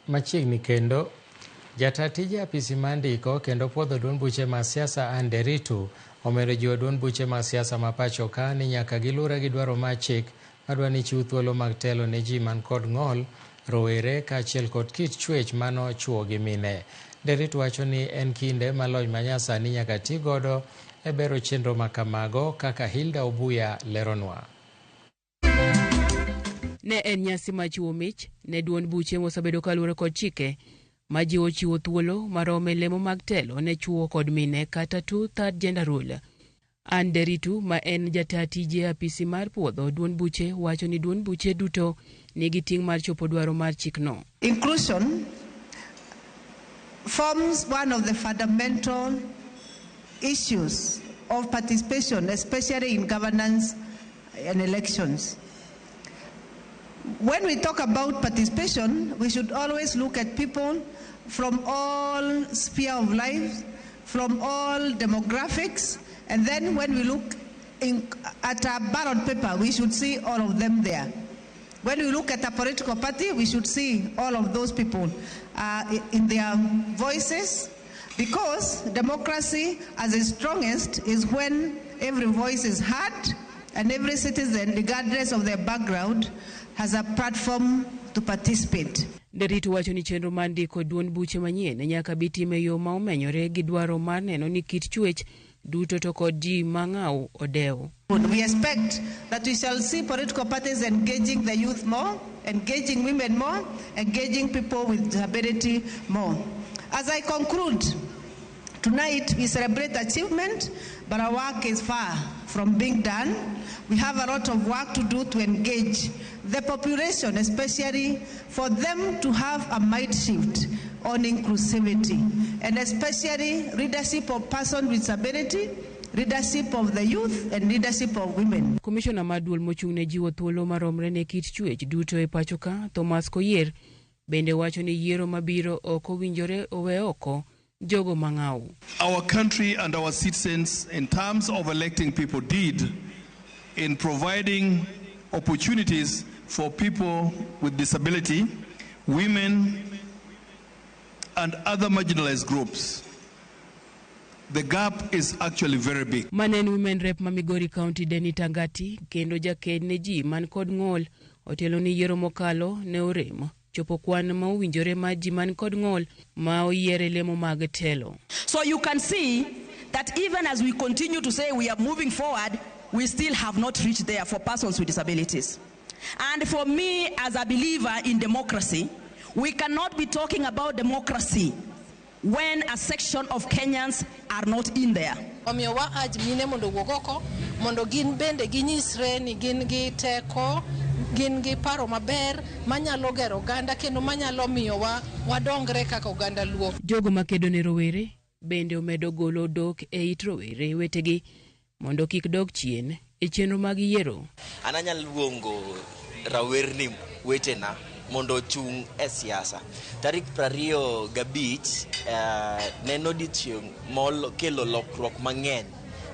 Machiegni kendo, jata tije apisi mar ndiko kendo puodho duond buche mag siasa Anne Nderitu omedo jiwo duond buche mag siasa ma pacho ka ni nyaka gilure gi dwaro mar chik madwa ni chiw thuolo mag telo ne ji man kod ng'ol, rowere kaachiel kod kit chwech mano chuo gi mine. Nderitu wacho ni en kinde ma lony manyasani nyaka ti godo e bero chenro ma kamago kaka Hilda Obuya leronwa. Ne en nyasi mar chiwo mich ne duond buche mosebedo kaluwore kod chike majiwo chiwo thuolo marom e lemo mag telo ne chuo kod mine kata two-third gender rule. Anne Nderitu ma en jata tije apisi mar puodho duond buche wacho ni duond buche duto nigi ting' mar chopo dwaro mar chikno. Inclusion forms one of the fundamental issues of participation, especially in governance and elections. When we talk about participation, we should always look at people from all sphere of life, from all demographics, and then when we look at a ballot paper, we should see all of them there. When we look at a political party, we should see all of those people in their voices, because democracy as its strongest is when every voice is heard and every citizen, regardless of their background, has a platform to participate. Nderitu wacho ni chenro mar ndiko duond buche manyien nyaka bi tim e yo ma omenyore gi dwaro mar neno ni kit chwech duto to kod ji mang'aw odew. We expect that we shall see political parties engaging the youth more, engaging women more, engaging people with disability more. As I conclude, tonight we celebrate achievement, but our work is far from being done. We have a lot of work to do to engage the population, especially for them to have a mind shift on inclusivity, and especially leadership of persons with disability, leadership of the youth, and leadership of women. Komishona mar duol mochung' ne jiwo thuolo maromre ne kit chwech duto e pacho ka, Thomas Koyier, bende wacho ni yiero mabiro ok owinjore owe oko jogo mang'aw. Our country and our citizens, in terms of electing people, did in providing opportunities for people with disability, women, and other marginalized groups. The gap is actually very big. Mane en Women Rep ma Migori County Denny Tangati kendo jaked ne ji man kod ng'ol otelo ni yiero mokalo ne orem chopo kwan ma owinjore mar ji man kod ng'ol ma oyier e lemo mag telo. So you can see that even as we continue to say we are moving forward, we still have not reached there for persons with disabilities. And for me, as a believer in democracy, we cannot be talking about democracy when a section of Kenyans are not in there. Omiyo wa urge mine mondo owuog oko mondo gin bende ginyisre ni gin gi teko, gin gi paro maber manyalo gero oganda kendo manyalo miyowa wadongre kaka oganda Luo. Jogo makedo ne rowere bende omedo golo dok e it rowere wetegi mondo kik dog chien e chenro mag yiero. An anyalo luongo rawerni wetena mondo ochung' e siasa. Tarik 25 ne en odiochieng' mokelo lokruok mang'eny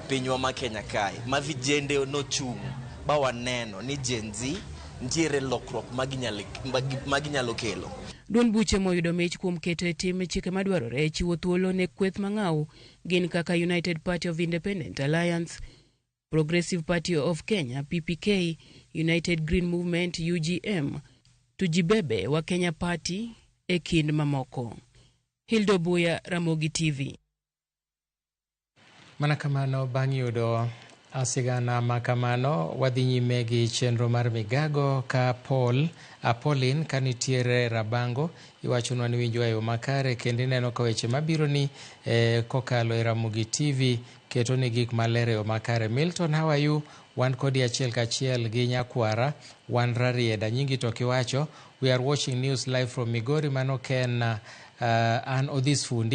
pinywa ma Kenya kae. Ma vijende nochung' ba waneno ni Gen Z nitiere lokruok maginyalo kelo. Duond buche moyudo mich kuom keto e tim chike madwarore e chiwo thuolo ne kweth mang'aw gin kaka United Party of Independent Alliance, Progressive Party of Kenya PPK, United Green Movement UGM, Tujibebe wa Kenya Party e kind mamoko. Hilda Obuya, Ramogi TV. Mana kamano bang' yudo asigana ma kamano wadhi nyime gi chenro mar migago ka Paul Apolline ka nitiere Rabango iwachonwa ni winjwa e yo makare kendo ineno ka weche mabiro ni kokalo e Ramogi TV keto ni gik maler e yo makare. Milton, how are you? Wan kodi achiel kachiel gi nyakwara wan Rarieda nyingi to kiwacho we are watching news live from Migori. Mano Ken an Odhis Fundi.